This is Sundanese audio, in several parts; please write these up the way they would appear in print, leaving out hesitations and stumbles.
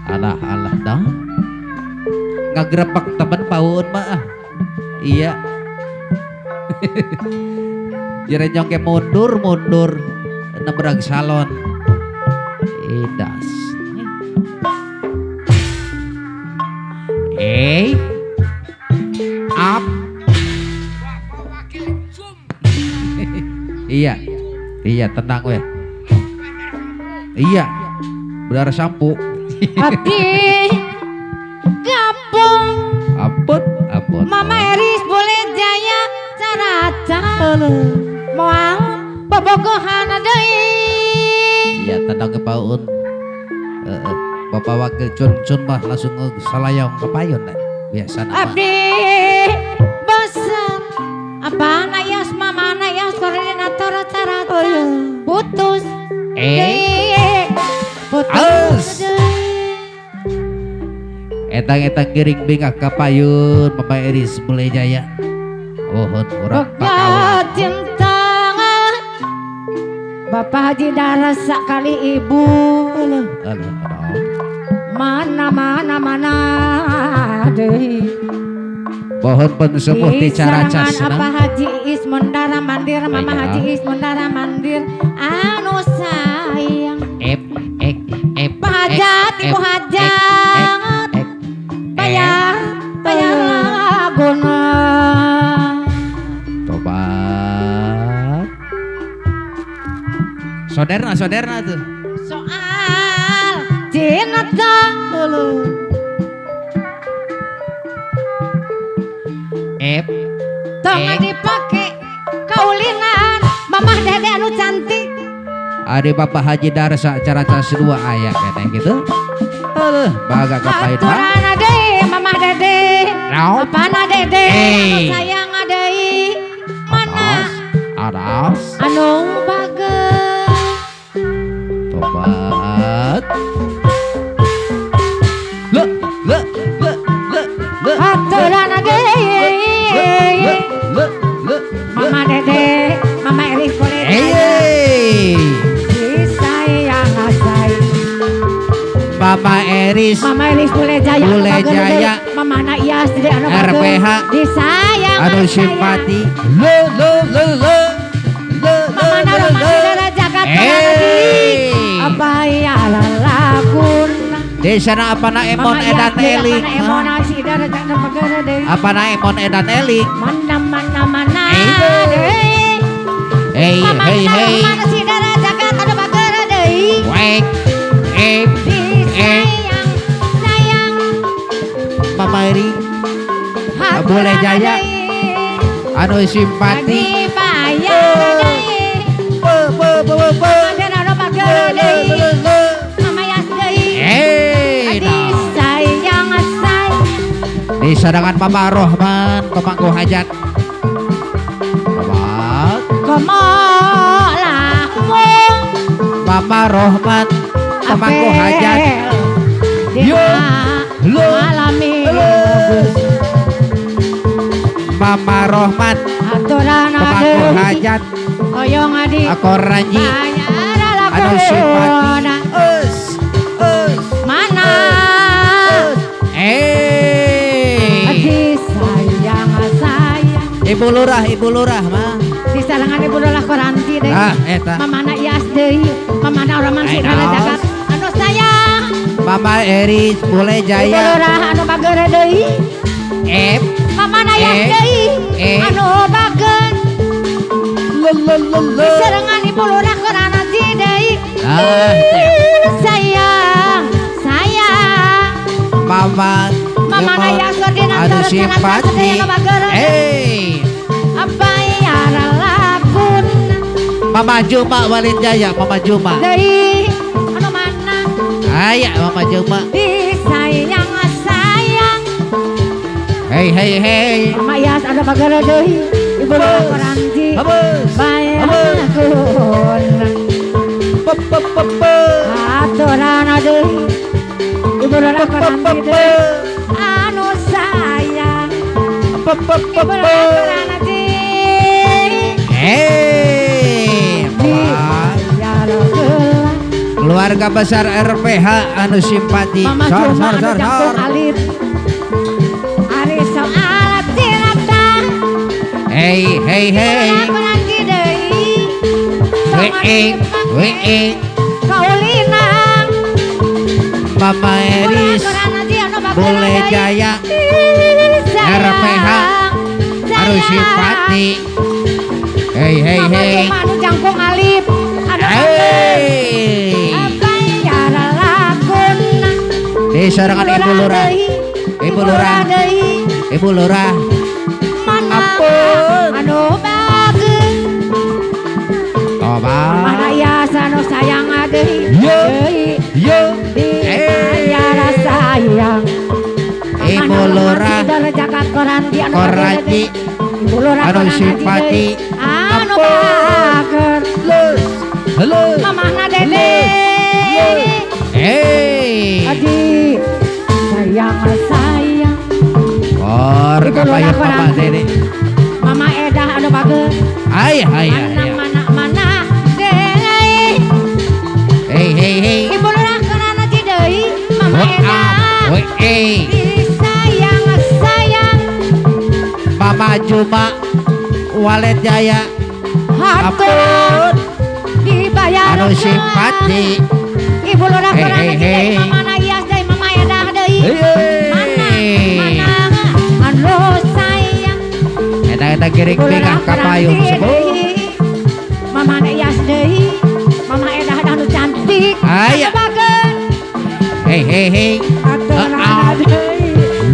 Alah alah dah. Ngagerebek temen paun mah. Iya. Jerenyong ke mundur-mundur nebrag salon. Idas. Up. Iya. Iya, tenang weh. Iya. Berdarah sampu. Abdi gabung. Ampun, ampun. Mama Eris boleh jaya caraca. Moal bobogohan deui. Iya, tenang ke paun. Bapak Wakil Cun-Cun mah langsung salayong ke payun dah. Biasa nama. Abdi bosan. Apa anak yas mama anak yas koordinator caraca. Putus. Putus. Etang-etang giring bingah ka payun Mama Eris Mulai Jaya. Ohon urang pakawan. Cinta Bapak Haji Daras sekali ibu. Alah, alah. Mana mana mana deui. Pohon pensepuh ti Caracas. Apa Haji Is Mundara Mandir, Mama Haji Is Mundara Mandir, anu sayang. F ek F. Hajat ibu hajat. Bayar bayar laguna. Tobat. Soderna soderna tuh. Soal cinta dulu. F. Tong dipake kaulinan mamah dede anu cantik. Ade Bapak Haji Darsa Caracas 2 aya keneh gitu. Aduh, baga kapain mah. Aturan deui mamah dede. Apana dede anu sayang deui. Mana? Aras. Anu bageun. Tobat. Le le le le le. Aturan deui. Le le. Mama dede, Mama Eris boleh. Mama Eris, Mama Eris Bule Jaya, Bule Jaya, Mama Anak Yas, tidak anu RPH, disayang, anu simpati, le le le le le, Mama Nara Mandira Jagat, apa ya lalakun, Desa na apa na emon edan elik, apa na emon edan elik, mana mana mana, hey hey hey, Mama Nara Jagat anu bageur deui, wek, sayang, sayang. Mama Eri, Boleh Jaya, anu simpati, di sadangan Mama Rohman, pemangku hajat. Mama Rohman, pemangku hajat. Yo, lo, Mama Rohman, pemangku hajat. Akoranji, anu simpati. Mana? Sayang sayang. Ibu lurah mah. Di sarangan Ibu Lurah Koranti deui. Ah, eta. Mama anak Yas deui, Mama anak Roman Sidara Jagat. Anu sayang. Mama Eris Boleh Jaya. Ibu Lurah anu bageur deui. F. Mama anak Yas deui. Anu bageur. Le le le le. Di sarangan Ibu Lurah Koranti deui. Ah, sayang, sayang. Mama Mama anak Yas anu simpati. Apa ya lakun. Mama Juma Walid Jaya, Mama Juma. Deui anu mana? Aya Mama Juma. Disayang sayang. Hey hey hey. Mama Yas anu bageur deui. Ibu Lurah Koranji. Bayar lakun. Pe pe pe pe. Aturan deui. Ibu Lurah Koranji deui. Anu sayang. Pe pe pe pe. Keluarga besar RPH anu simpati. Mama Sor Juma sor anu sor jangkung sor. Alit. Ari soal cilata. Hey hey hey. Koranji deui. Wee wee. Kaulinang. Mama Eris. Bule Jaya. RPH anu simpati. Hey hey Mama hey. Juma anu jangkung alip. Anu Hey. bayar lakuna. Di sorangan Ibu Lurah. Ibu Lurah. Ibu Lurah. Mana Ampun. anu bagus. Toba. Mana ya anu sayang deui. Yo. Deui. Yo. Dibayar sayang. Ibu Lurah. Koranji Koranji. Ibu Lurah Anu Koranji simpati. deui. Anu Ampun. bager. Lus. Halo. Mamahna Dede. Hey. Adi sayang sayang. Or Ibu Lurah kapayan Mama Koranji. Dede. Mama Edah anu bager. Ay ay Mana ay. mana mana deui. Hey hey hey. Ibu Lurah Koranji deui. Mama Edah. Woi eh. Disayang sayang. Mama Juma Walet Jaya. Hatur Ampun. dibayar Anu simpati. Ibu Lurah Hey, Koranji hey, deui. hey. Mama Nayas deui. Mama Edah deui. Mana Hey. mana anu sayang. Eta eta giring Ibu Lurah bingah kapayun Koranji sepuh. deui. Mama Nayas deui. Mama Edah anu cantik. Aya. Anu bager. Hey hey hey. Aturana deui.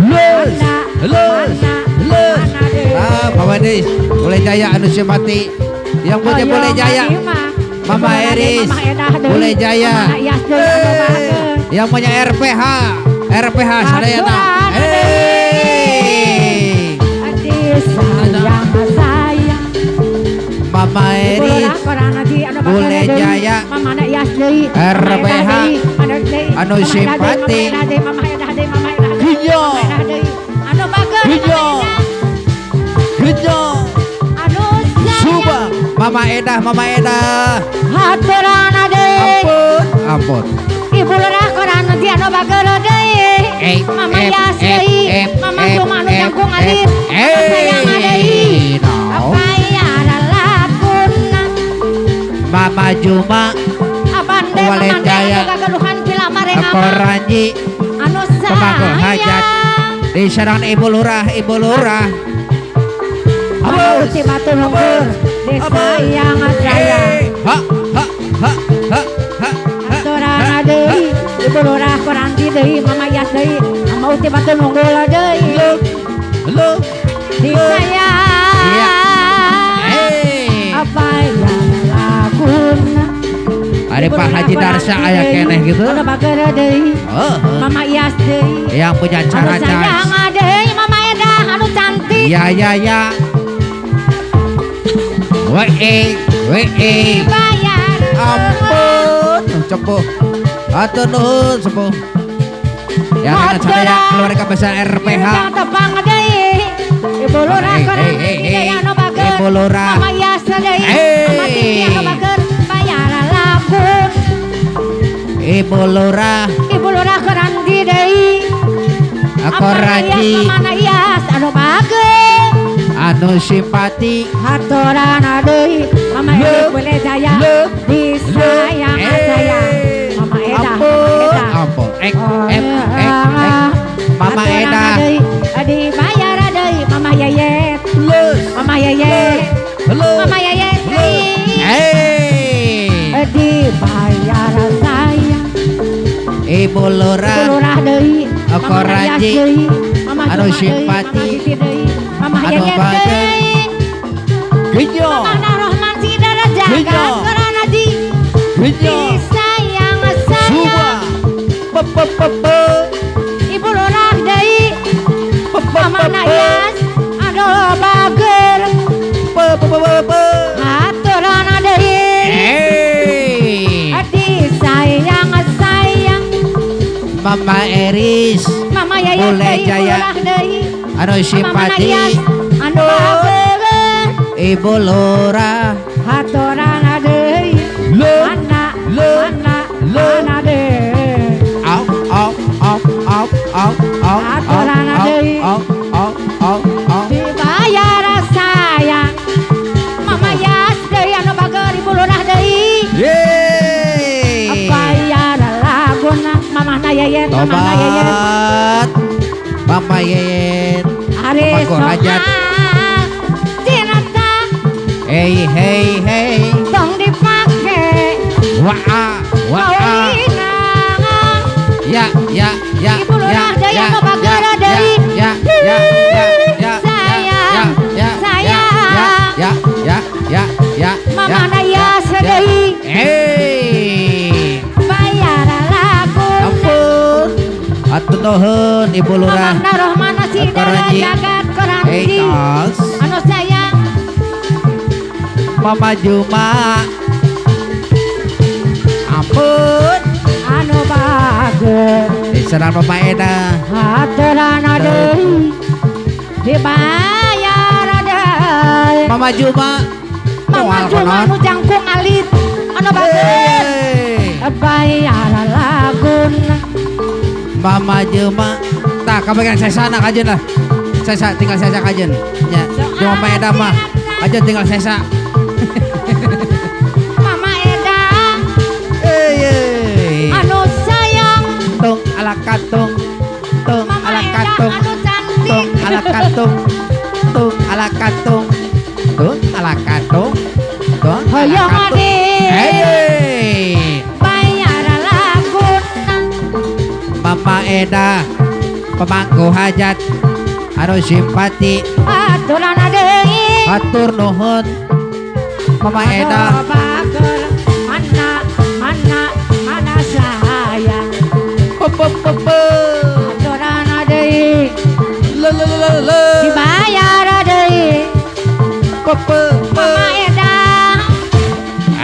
Lus. Mana Lus. mana Lus. mana deui. Ah, Bapak Des, Boleh Jaya anu simpati. Yang punya Boleh Jaya. Mama Eris, Boleh Jaya. Yang punya RPH, RPH Sadayana. Hey. Sayang sayang. Mama Eris, Boleh Jaya, RPH, anu simpati. Genyo. Genyo. Genyo. Anu Subang. Mama Edah, Mama Edah. Haturana deui. Ampun, ampun. Ibu Lurah Koranji anu bager deui. Eh, Mama eh, Yas eh, deui. eh, Mama eh, Juma anu eh, jangkung eh, alit. eh. Sayang deui. No. Bayar lakuna. Mama Juma, Abande Wale Mamande Jaya. anu gagaduhan pilamare ama. Koranji, Anu Pemangku Hajat. sayang. Di sarang Ibu Lurah, Ibu Lurah. Mama Uti Batu Nunggur. Di sayang sayang. Eh, ha, ha, ha, ha, ha, ha. Aturana deui. Ibu Lurah Koranji deui, Mama Yas deui, Mama Uti Batu Nunggul deui. Halo. Di sayang. Iya. Eh. Apa yang lakuna. Ada Pak Haji Darsa aya keneh gitu. Anu bager deui. Oh, oh. Mama Yas deui. Yang punya Anu cara sayang cas. deui, Mama Edah anu cantik. Ya ya ya. Wee wee. Dibayar. Ampun, sepuh. Atur nuhun sepuh. Ya kan sadaya keluarga besar RPH. Ibu tepang deui. Ibu Lurah Hey, Koranji hey, hey, deui anu bager. Ibu Lurah. Mama Yas deui. Hey. Mama Titi anu bager. Bayar lakun. Ibu Lurah, Ibu Lurah Koranji deui. Koranji, Mama Yas anu bager. anu simpati. Haturana deui. Mama Leuh, Edik Boleh Jaya. leuh, Disayang sayang. Mama Edah, Mama Ampun, Edah. ampun. Ek, ek, ek, ek. Mama Edah. Dibayar deui Mama Yayet. Lus, Mama Yayet. lus. Mama Yayet deui. Hey. Dibayar sayang. Ibu Lurah, Ibu Lurah deui. Mama Koranji. Yas deui. Mama Anu Juma deui, simpati. Mama Titi deui. Mama Anu Yayet bager. deui. Genyo, Mama Rohman Sidara jaga Genyo. Koranji. genyo. Disayang sayang. Subang. Pe pe pe pe. Ibu Lurah deui. Pe pe Mama pe pe. Nayas anu bager. Pe pe pe pe pe. Haturana deui. Hey. Disayang sayang. Mama Eris, Mama Yayet Boleh deui, Ibu Jaya. Lurah deui. anu Mama simpati. Nayas anu bager. Ibu Lurah, Haturana deui. Leuh, Mana leuh, mana leuh. mana Obat Mama Yeyen. Ari Hajat. Cinta. Hey hey hey. Tong dipake. Waa waa. Ya ya ya. Ibu Lurah Jaya nu bageur deui. Ya ya ya ya. Sayang. Ya Sayang. Ya ya ya ya. Mama Nayas deui. Hey. Bayar lagu. Ampun. Atur nuhun Ibu Lurah. Mamah Rohmana Sidara jagat Koranji. Anu sayang. Mama Juma. Ampun. Anu bager. Diserang Mama Eda. Haturana deui. Dibayar deui. Mama Juma. Mama Juma nu jangkung alit. Anu bager. Bayar laguna. Mama Juma. Tah kabagian sesana kajeun lah. Sesa tinggal sesa kajeun. Nya, jeung Mama Eda mah. Kajeun tinggal sesa. Mama Eda. Euy. Anu sayang. Tung ala katung. Tung ala katung. Anu cantik. Tung ala katung. Tung ala katung. Tung ala katung. Tung ala katung. Hey. Bayar laguna. Mama Eda pemangku hajat anu simpati aturana deui atur nuhun Mama Eda bager mana mana mana sayang pe aturana deui le le le le dibayar deui pe Mama Eda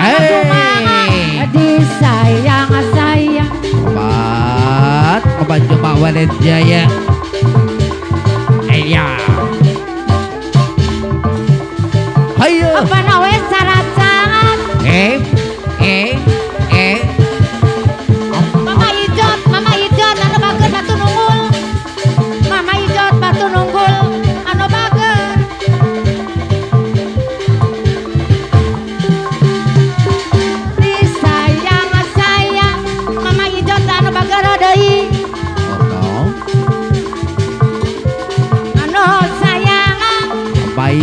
hey disayang sayang obat obat Juma Walid Jaya. Iya. Hayo. Apa nawe saracangan? Mama Ijot anu bager batu nunggul. Mama Ijot batu nunggul anu bager. Disayang sayang Mama Ijot anu bager deui.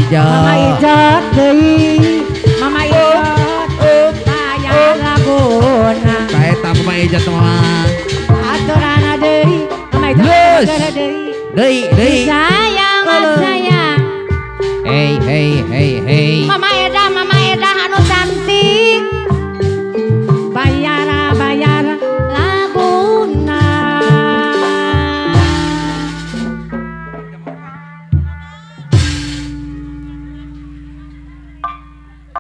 Mama Ijot deui, Mama Ijot bayar laguna. Saeta Mama Ijot mah. Aturana deui, Mama Ijot deui. Deui deui. Sayang sayang. Hey hey hey hey. Mama